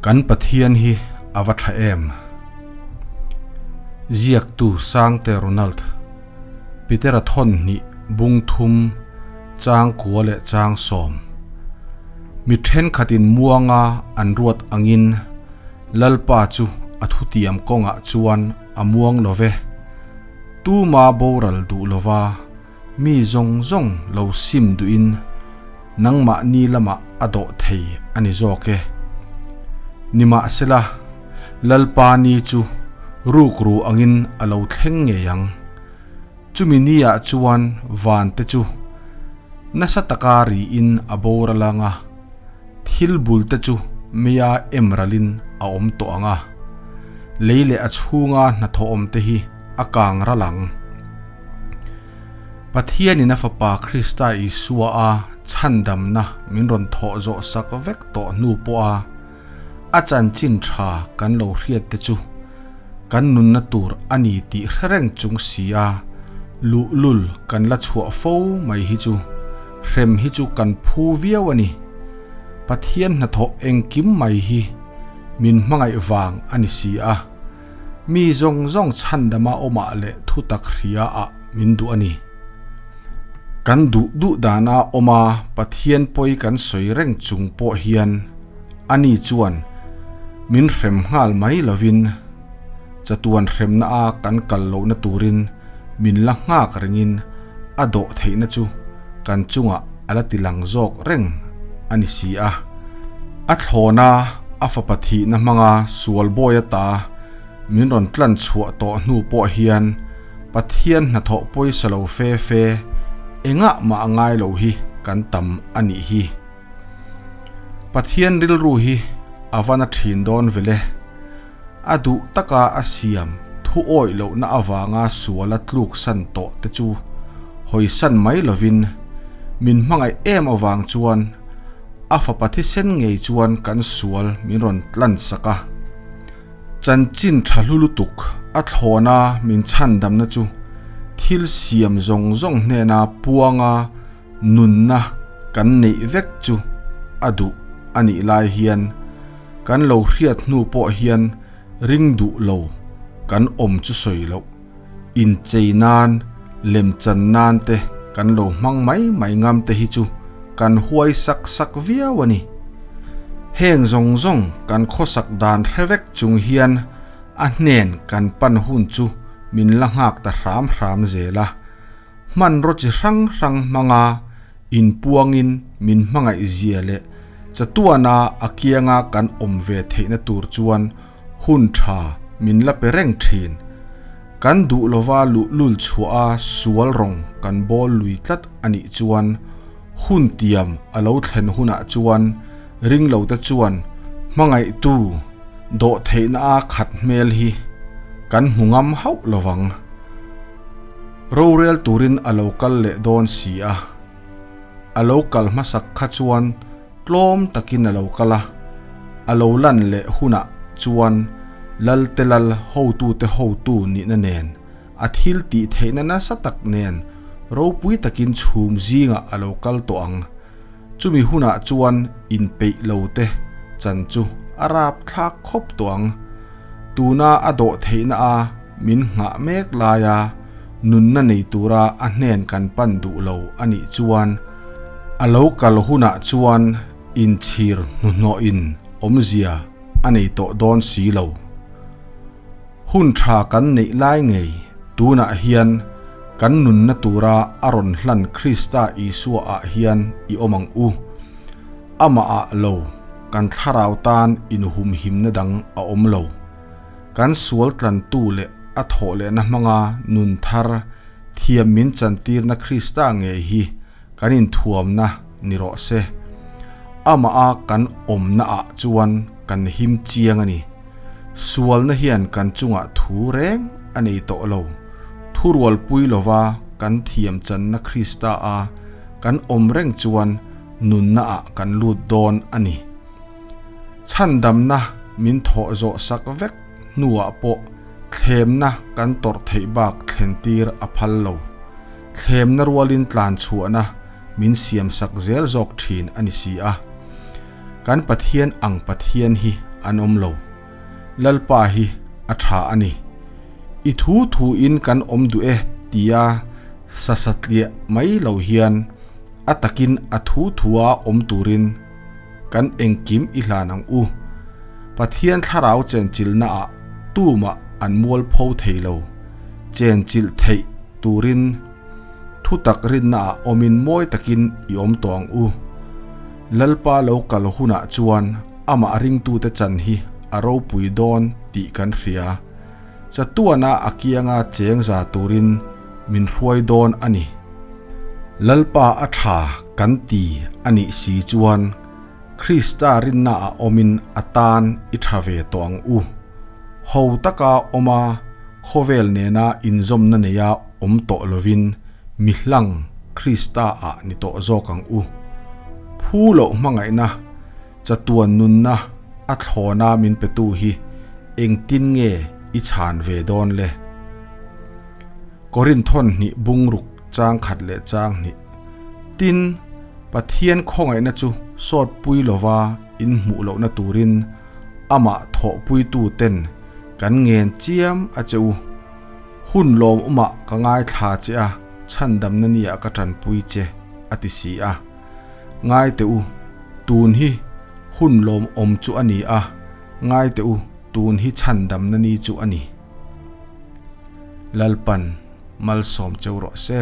Kan Pathian hi a va tha em? Ziaktu Sangte Ronald, Petera thawn hnih bung thum chang kua leh chang sawm. Mi thenkhatin muanga an ruat angin Lalpa chu a thutiam kawngah chuan a muang lo ve. Tuma boral duh lova Mi zawng zawng lo sim duhin nangmahni lamah a dawh thei a ni zawk e. Nimahsela, Lalpa ni chu rukru angin a lo thleng ngei ang. Chumi niah chuan vante chu nasa taka riin a boral ang a, thil bulte chu meia em ralin a awm tawh ang a, lei leh a chhunga hnathawh awmte hi a kang ral ang. Pathianin a Fapa Krista Isua a chhandamna min rawn thawh zawh sak vek tawh hnu pawha a chanchin tha kan lo hriat te chu kan nunna tur a ni tih hre reng chung si a luhlul kan la chhuah fo mai hi chu hrem hi chu kan phu viau a ni. Pathian hnathawh engkim mai hi min hmangaih vang a ni si a. Mi zawng zawng chhandama awmah leh thutak hria ah min duh a ni. Kan duh duh dana awma Pathian pawi kan sawi reng chung pawh hian ani chuan min hrem nghal mai lovin chatuan hremna a kan kal lohna turin min la nghak rengin a dawh theihna chu kan chungah a la ti lang zawk reng a ni si a. A thlawna a fapa thihna hmanga sual bawi ata min rawn tlan chhuah tawh hnu pawh hian Pathian hnathawh pawisa lo fe fe engah mah a ngai lo hi kan tam a nih hi. Pathian rilru hi a va na thin dawn vele. A duh taka a siam thu awih lohna avanga suala tluk san tawh te chu hawisan mai lovin min hmangaih em avang chuan a fapa thisen ngei chuan kan sual min rawn tlan sak a. Chanchin tha hlu lutuk a thlawna min chhandamna chu thil siam zawng zawng hnena puanga Nunna kan neih vek chu a duh a nih lai hian kan lo hriat hnu pawh hian ring duh lo kan awm chu sawi loh, inchei nan, lemchan nan te kan lo hmang mai mai ngam te hi chu kan huai sak sak viau a ni. Heng zawng zawng kan khawsak dan hre vek chung hian a hnen kan pan hun chu min la nghak ta hram hram zel a. Hmanraw chi hrang hrang hmanga inpuangin min hmangaih zia leh chatuana a kianga kan awm ve theihna tur chuan hun tha min la pe reng thin. Kan duh lova luhlul chhuah a sual rawng kan bawl lui tlat a nih chuan hun tiam a lo thlen hunah chuan ringlote chuan hmangaihtu dawhtheihna a khat hmel hi kan hmu ngam hauh lovang. Rorel turin a lo kal leh dawn si a, a lo kal hmasak kha chuan tlawm takin a lo kal a, a lo lan leh hunah chuan Lalte Lal hotute hotu nihna nen, a thil tih theihna nasa tak nen ropui takin chhum zingah a lo kal tawh ang. Chumi hunah chuan inpeih lote chan chu a rapthlak khawp tawh ang. Tuna a dawh theihna a min nghah mek laia nunna nei tura a hnen kan pan duh lo a nih chuan a lo kal hunah chuan inchhir hnuhnawhin awmzia a nei tawh dawn si lo. Hun tha kan neih lai ngei tunah hian kan nunna tura a rawn hlan Krista Isua ah hian i awm ang u. Amah ah lo kan thlarau tan inhumhimna dang a awm lo. Kan sual tlantu leh a thawh lehna hmanga nun thar thiam min chantirna Krista ngei hi kan inthuamna ni rawh se. Amah a kan awmna ah chuan kan him chiang a ni. Sualna hian kan chungah thu reng a nei tawh lo. Thurualpui lova kan thiam channa Krista a kan awm reng chuan nunna ah kan lut dawn a ni. Chhandamna min thawh zawh sak vek hnuah pawh thlemna kan tawrh theih bak thlentir a phal lo. Thlemna rualin tlan chhuahna min siam sak zel zawk thin a ni si a. Kan Pathian ang Pathian hi an awm lo. Lalpa hi a tha a ni. I thu thu in kan awm duh e tia sa satliah mai lo hian a takin a thu thua awm turin kan engkim i hlan ang u. Pathian thlarau chenchilhna ah tumah an mualpho thei lo. Chenchilh theih turin thutak rinna ah awmin mawi takin i awm tawh ang u. Lalpa lo kal hunah chuan amah ringtute chan hi a ropui dawn tih kan hria. Chatuana a kianga cheng za turin min hruai dawn a ni. Lalpa a tha kan ti a nih si chuan Krista rinna ah awmin a tan i tha ve tawh ang u. Ho taka awma khawvel nena inzawmna neia awm tawh lovin mi hlang Krista ah ni tawh zawk ang u. Phu loh hmangaihna chatuan nunna a thlawna min petu hi engtin nge i chhan ve dawn le? Korinthon hnih bungruk chang khat leh chang hnih. Tin, Pathian khawngaihna chu sawtpui lova in hmuh lohna turin amah thawhpuitu ten kan ngen chiam a che u. Hun lawmawmah ka ngaithla che a, chhandamna nia ka tanpui che, a ti si a. Ngai teh u, tun hi hun lawmawm chu a ni a, ngai teh u, tun hi chhandamna ni chu a ni. Lalpan malsawm cheu rawh se.